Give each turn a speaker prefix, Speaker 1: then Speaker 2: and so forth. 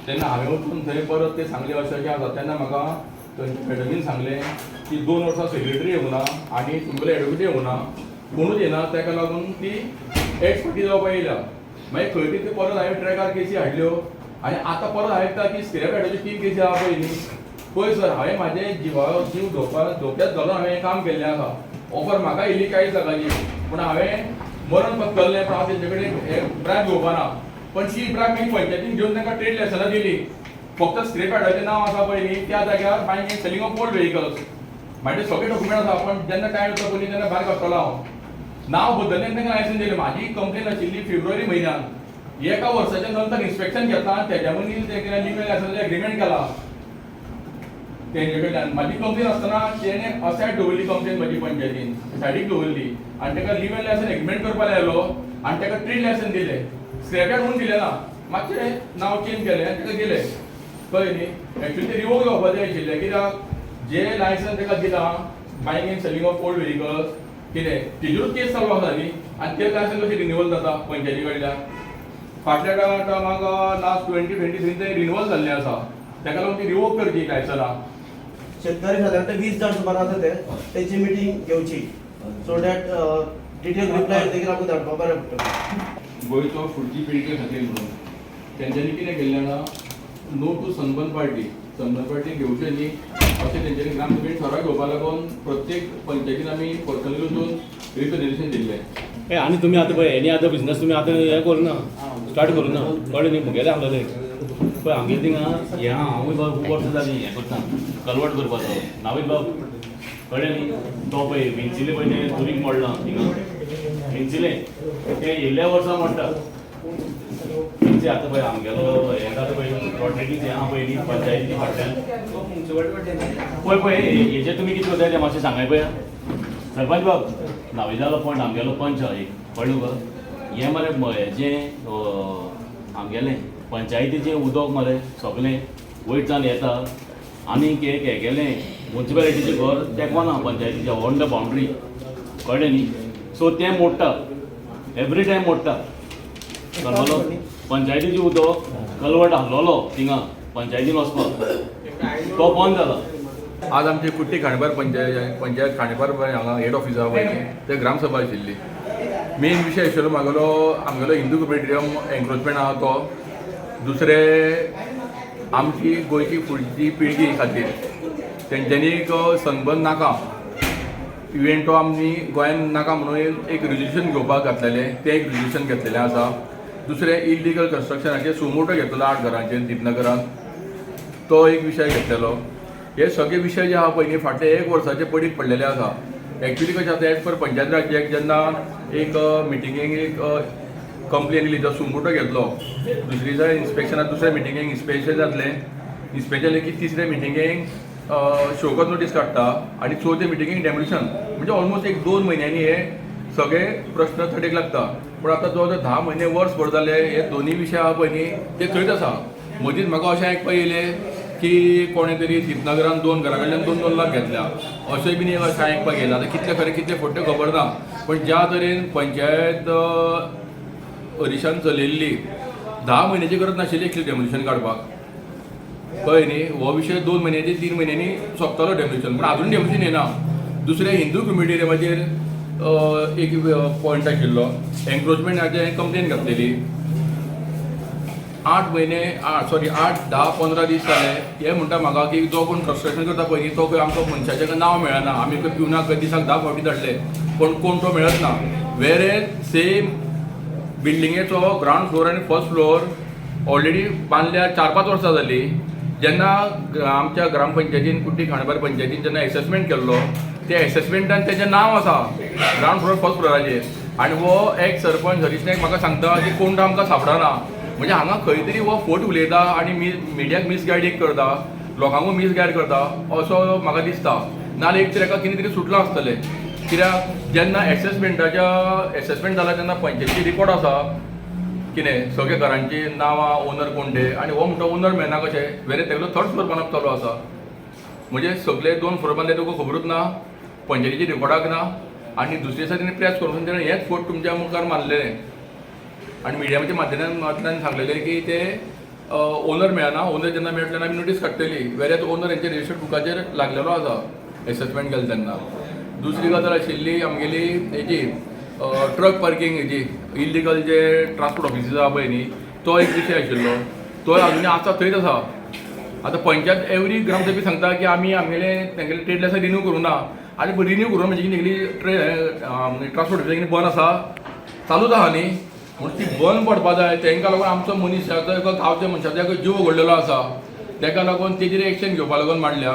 Speaker 1: तेन्ना हांवें वचून थंय परत ते सांगलें अशें अशें आसा. तेन्ना म्हाका थंयच्या मॅडमीन सांगलें की 2 वर्सां सेक्रेटरी येवना आनी तुमगेले एडवोकेट येवना, कोणूच येना, ताका लागून ती एक्स पार्टी जावपा येयल्या. मागीर खंय ती परत हांवें ट्रॅकार केसी हाडल्यो आनी आतां परत आयकता की स्क्रॅप यार्डाच्यो तीन केसी आहा पळय न्ही. पळय सर, हांवें म्हाजें जिवा जीव धोक्यात घालून हांवें हें काम केल्लें आसा. ऑफर म्हाका येयली 40 लाखाची, पूण हांवें मरण पत्करलें. पण हांव तेंचे कडेन हे ब्रायब घेवपा ना. पण ती ब्रायब मागीर पंचायतीन घेवन तांकां ट्रेड लायसनां दिली. फक्त स्क्रॅप यार्डाचें नांव आसा पळय न्ही, त्या जाग्यार buying and selling of old vehicles. म्हाजे सगळे डॉक्युमेंट आसा, पण जेन्ना टायम येता पयलीं तेन्ना भायर काडटलो हांव. नांव बदललें आनी तांकां लायसन्स दिलें. म्हाजी कंप्लेन आशिल्ली फेब्रुवारी म्हयन्यान. एका वर्साच्या नंतर इन्स्पेक्शन घेतला आनी तेज्या मदीं तें लिव्ह लायसन्साचें एग्रीमेंट केला तेंचे कडल्यान. म्हाजी कंप्लेन आसतना तेणे असायड दवरली कंप्लेन म्हाजी, पंचायतीन सायडीक दवरली आनी ताका लिव्ह लायसन एग्रीमेंट करपाक लायलो आनी ताका ट्रेड लायसन दिलें. स्क्रॅप म्हणून दिलें ना, मातशें नांव चेंज केलें आनी ताका दिलें. कळ्ळें न्ही? एक्चुअली ते रिवोक जावपाचें आशिल्लें, कित्याक जे लायसन ताका दिलां buying and selling of old vehicles कितें, तेजेरूच केस चालू आसा न्ही. आनी ते लायसन कशें रिन्युअल जाता पंचायती कडल्यान? फाटल्या टायमाक लास्ट 2023 ते रिन्युअल जाल्लें आसा. ताका लागून ती रिवोक करची लायसनां.
Speaker 2: शेतकरी सादारणतः 20 जाण सुमार आसा, ते तेंची मिटींग घेवची, सो that detail reply येतकीर आमकां धाडपा बरें पडटलें.
Speaker 1: गोंयचो फुडची पिळगे खातीर म्हणून तेंच्यांनी कितें केल्लें जाणा? No to Sunburn party. Sunburn party घेवचे न्ही अशें तेंच्यांनी ग्रामसभेन ठराव घेवपा लागून प्रत्येक पंचायतीन आमी पर्सनली वचून रिप्रेझेंटेशन दिल्लें.
Speaker 3: ए, आनी तुमी आतां पळय, एनी आतां बिजनस तुमी आतां हें करुना, स्टार्ट करुना, कळ्ळें न्ही? मुगेलें आसलेलें पळय आमगेलें थिंगा हें. हांवूय बाब खूब वर्सां जालीं हें करता, कलवट करपाचो नांवूय बाब, कळ्ळें न्ही? तो पळय विंचिले पळय, तें दुरीग मोडलां थिंगा विंचिलें, तें येयल्ल्या वर्सा मोडटा विंचे. आतां पळय आमगेलो हें जाता पळय, रॉड्रिगीज हें आहा पळय न्ही पंचायती फाटल्यान. पळय पळय, हेजेर तुमी कितें करता तें मातशें सांगाय पळया. सरपंच बाब, नावेजालो पंच, आमगेलो पंच आहा एक, कळ्ळें तुका? हें मरे हेजें आमगेलें पंचायतीचें उदक मरे सगळें वयरच्यान येता आनी एक हेगेलें मुन्सिपालिटीचें घर तेंकोना पंचायतीच्या, ऑन the boundary, कळ्ळें न्ही? सो तें मोडटा, एवरी टायम मोडटा. समजलो? पंचायतीचें उदक कलवट आहलोलो थिंगा पंचायतीन वचपाक, तो बंद जाला.
Speaker 1: आज आमची कुट्टी खांडेपार पंचायत, पंचायत खांडेपार हांगा हेड ऑफिस आहा पळय, ते ग्रामसभा आशिल्ली. मेन विशय आशिल्लो म्हागेलो, आमगेलो हिंदू क्रिमेटोरियम एन्क्रोचमेंट आहा तो. दुसरें, आमची गोंयची फुडची पिळगी खातीर तेंच्यांनी एक सनबर्न नाका, इव्हेंट तो आमी गोंयान नाका म्हणून एक रेजोल्युशन घेवपाक घातलेलें. तें एक रेजोल्युशन घेतलेलें आसा. दुसरें, इलिगल कन्स्ट्रक्शनाचेर सुमोटो घेतलेलो आठ घरांचेर दीपनगरान, तो एक विशय घेतलेलो. हे सगळे विशय जे आहा पळय न्ही, फाटले एक वर्साचे पडीक पडलेले आसा. एक्चुली कशें आसा, एज पर पंचायत राज एक्ट, जेन्ना एक मिटिंगेक एक कंप्लेन येयली, तो सुमोटो घेतलो. दुसरी दिसा इन्स्पेक्शनाक, दुसऱ्या मिटिंगेक इन्स्पेक्शन जातलें. इन्स्पेक्शन जालें की तिसऱ्या मिटिंगेक शोकॉज नोटीस काडटा आनी चवथ्या मिटिंगेक डेमोलिशन. म्हणजे ऑलमोस्ट एक 2 म्हयन्यांनी हे सगळे प्रश्न तडीक लागता. पूण आतां जवळ जवळ 10 म्हयने, वर्सभर जाले, हे दोनूय विशय आहा पळय न्ही, ते थंयच आसा. मदींच म्हाका अशें आयकपाक येयलें की कोणें तरी दीपनगरान दोन घरा कडल्यान 2-2 लाख घेतल्या, अशें बीन एक अशें आयकपाक येयलां. आतां कितलें खरें, कितलें फट तें खबर ना. पण ज्या तरेन पंचायत हरीशान चलयल्ली, 10 म्हयन्याची गरज नाशिल्ली एक्चुली डेमोलिशन काडपाक, कळ्ळें न्ही? हो विशय 2 म्हयन्याचे, 3 म्हयन्यांनी सोंपतालो डेमोलिशन, पूण आजून डेमोलिशन येना. दुसरें, हिंदू क्रिमेटोरियमाचेर एक पॉयंट आशिल्लो, एन्क्रोचमेंटाचें कंप्लेन घातलेली. 8 म्हयने, सॉरी, 8, 10, 15 दीस जाले. हे म्हणटा म्हाका की जो कोण कन्स्ट्रक्शन करता पळय न्ही, तो खंय आमकां मनशाचें नांव मेळना. आमी खंय पिवनाक खंय दिसाक 10 फावटी धाडले, पूण कोण तो मेळत ना. वेर सेम बिल्डिंगेचो ग्रावंड फ्लोर आनी फर्स्ट फ्लोर ऑलरेडी बांदल्यार 4-5 वर्सां जालीं. जेन्ना आमच्या ग्रामपंचायतीन, कुट्टी खांडेपार पंचायतीन जेन्ना एसेसमेंट केल्लो, त्या एसेसमेंटान तेजें नांव आसा ग्रावंड फ्लोर फर्स्ट फ्लोराचेर. आनी हो एक सरपंच हरीश नायक म्हाका सांगता की कोण तो आमकां सापडना. म्हणजे हांगा खंय तरी हो फट उलयता आनी मिडियाक मिसगायडींग करता, लोकांकूय मिसगायड करता असो म्हाका दिसता. नाजाल्यार एक तर एका कितें तरी सुटलां आसतलें, कित्याक जेन्ना एसेसमेंटाच्या एसेसमेंट जाला तेन्ना पंचायतीची रिकॉर्ड आसा कितें सगळे घरांची नांवां, ओनर कोण ते. आनी हो म्हणटा ओनर मेळना कशें, वेरे तेगलो थर्ड फ्लोर बांदप चालू आसा. म्हणजे सगळे दोन फ्लोर बांदले तुका खबरूच ना, पंचायतीच्या रिकॉर्डाक ना. आनी दुसरे दिसा तेणी प्रेस कॉन्फरन्स, तेणें हेच फट तुमच्या मुखार मारलेलें आनी मिडियाच्या माध्यमांतल्यान सांगलेलें की ते ओनर मेळना. ओनर जेन्ना मेळटले तेन्ना आमी नोटीस काडटली. वेरेज ओनर हेंचे रजिस्टर्ड बुकाचेर लागलेलो आसा एसेसमेंट केलें तेन्ना. दुसरी गजाल आशिल्ली आमगेली हेजी ट्रक पार्कींग हेजी इल्लिगल जे ट्रान्सपोर्ट ऑफिसीस आहा पळय न्ही, तो एक विशय आशिल्लो, तो अजुनूय आसा थंयच आसा. आतां पंचायत एवरी ग्रामसभेक सांगता की आमी आमगेले तेंगेले ट्रेड लायसन्स रिन्यू करूं ना. आनी रिन्यू करूं म्हणजे कितें, तेगेली ट्रान्सपोर्ट ऑफिसा कितें बंद आसा, चालूच आहा न्ही, म्हूण ती बंद पडपा जाय. तेंकां लागून आमचो मनीस गांवच्या मनशाचो जीव उगडलेलो आसा, तेका लागून तेजेर एक्शन घेवपा लागून मांडल्या.